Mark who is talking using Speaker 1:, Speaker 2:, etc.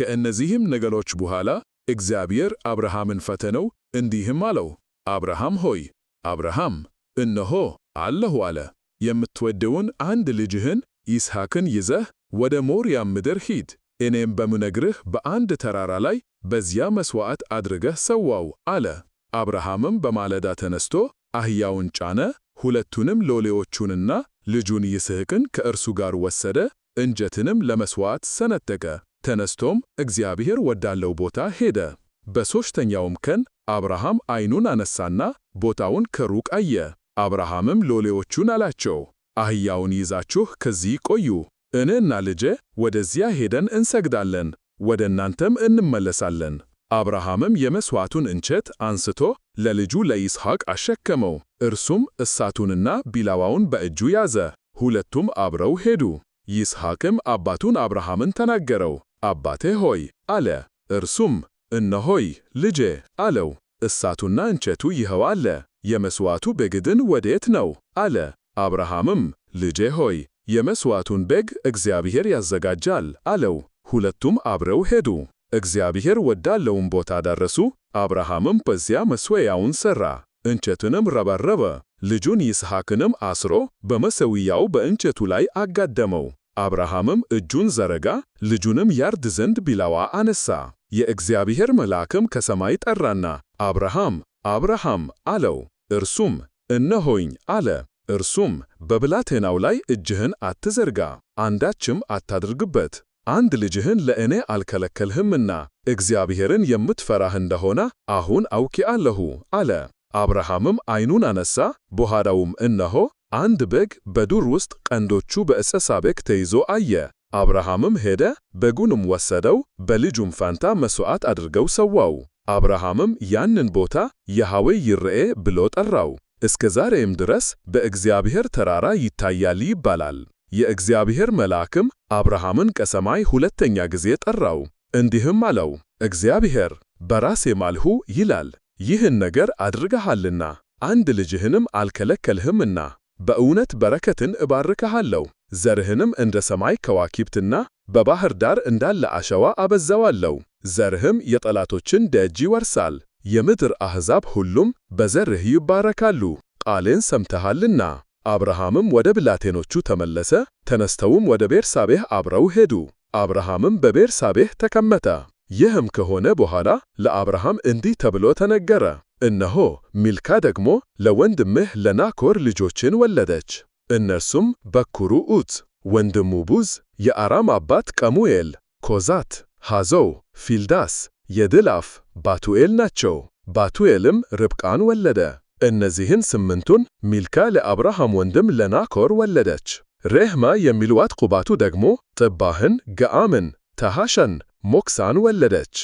Speaker 1: ከእነዚህም ነገሮች በኋላ እግዚአብሔር አብርሃምን ፈተነው፣ እንዲህም አለው፣ አብርሃም ሆይ። አብርሃም እነሆ አለሁ አለ። የምትወደውን አንድ ልጅህን ይስሐቅን ይዘህ ወደ ሞሪያም ምድር ሂድ፣ እኔም በምነግርህ በአንድ ተራራ ላይ በዚያ መሥዋዕት አድርገህ ሰዋው አለ። አብርሃምም በማለዳ ተነስቶ አህያውን ጫነ፣ ሁለቱንም ሎሌዎቹንና ልጁን ይስሐቅን ከእርሱ ጋር ወሰደ፣ እንጨትንም ለመሥዋዕት ሰነጠቀ። ተነስቶም እግዚአብሔር ወዳለው ቦታ ሄደ። በሦስተኛውም ቀን አብርሃም ዓይኑን አነሳና ቦታውን ከሩቅ አየ። አብርሃምም ሎሌዎቹን አላቸው፣ አህያውን ይዛችሁ ከዚህ ቆዩ፣ እኔና ልጄ ወደዚያ ሄደን እንሰግዳለን፣ ወደ እናንተም እንመለሳለን። አብርሃምም የመሥዋዕቱን እንጨት አንስቶ ለልጁ ለይስሐቅ አሸከመው። እርሱም እሳቱንና ቢላዋውን በእጁ ያዘ። ሁለቱም አብረው ሄዱ። ይስሐቅም አባቱን አብርሃምን ተናገረው። አባቴ ሆይ አለ። እርሱም እነሆይ ልጄ አለው። እሳቱና እንጨቱ ይኸው አለ፣ የመሥዋዕቱ በግ ግን ወዴት ነው አለ። አብርሃምም ልጄ ሆይ፣ የመሥዋዕቱን በግ እግዚአብሔር ያዘጋጃል አለው። ሁለቱም አብረው ሄዱ። እግዚአብሔር ወዳለውም ቦታ ደረሱ። አብርሃምም በዚያ መሠዊያውን ሠራ፣ እንጨቱንም ረበረበ። ልጁን ይስሐቅንም አስሮ በመሠዊያው በእንጨቱ ላይ አጋደመው። አብርሃምም እጁን ዘረጋ፣ ልጁንም ያርድ ዘንድ ቢላዋ አነሳ። የእግዚአብሔር መልአክም ከሰማይ ጠራና አብርሃም፣ አብርሃም አለው። እርሱም እነሆኝ አለ። እርሱም በብላቴናው ላይ እጅህን አትዘርጋ፣ አንዳችም አታድርግበት፣ አንድ ልጅህን ለእኔ አልከለከልህምና እግዚአብሔርን የምትፈራህ እንደሆነ አሁን አውቄአለሁ አለ። አብርሃምም ዓይኑን አነሳ፣ በኋላውም እነሆ አንድ በግ በዱር ውስጥ ቀንዶቹ በዕፀ ሳቤቅ ተይዞ አየ። አብርሃምም ሄደ፣ በጉንም ወሰደው፣ በልጁም ፋንታ መሥዋዕት አድርገው ሰዋው። አብርሃምም ያንን ቦታ ያህዌ ይርኤ ብሎ ጠራው። እስከ ዛሬም ድረስ በእግዚአብሔር ተራራ ይታያል ይባላል። የእግዚአብሔር መልአክም አብርሃምን ከሰማይ ሁለተኛ ጊዜ ጠራው፣ እንዲህም አለው፣ እግዚአብሔር በራሴ ማልሁ ይላል፣ ይህን ነገር አድርገሃልና አንድ ልጅህንም አልከለከልህምና በእውነት በረከትን እባርክሃለሁ፣ ዘርህንም እንደ ሰማይ ከዋክብትና በባህር ዳር እንዳለ አሸዋ አበዛዋለሁ። ዘርህም የጠላቶችን ደጅ ይወርሳል፣ የምድር አሕዛብ ሁሉም በዘርህ ይባረካሉ፣ ቃሌን ሰምተሃልና። አብርሃምም ወደ ብላቴኖቹ ተመለሰ፣ ተነስተውም ወደ ቤርሳቤህ አብረው ሄዱ። አብርሃምም በቤርሳቤህ ተቀመጠ። ይህም ከሆነ በኋላ ለአብርሃም እንዲህ ተብሎ ተነገረ፣ እነሆ ሚልካ ደግሞ ለወንድምህ ለናኮር ልጆችን ወለደች። እነርሱም በኩሩ ዑፅ፣ ወንድሙ ቡዝ፣ የአራም አባት ቀሙኤል፣ ኮዛት፣ ሐዞ፣ ፊልዳስ፣ የድላፍ፣ ባቱኤል ናቸው። ባቱኤልም ርብቃን ወለደ። እነዚህን ስምንቱን ሚልካ ለአብርሃም ወንድም ለናኮር ወለደች። ሬህማ የሚሉዋት ቁባቱ ደግሞ ጥባህን፣ ገአምን፣ ተሐሸን፣ ሞክሳን ወለደች።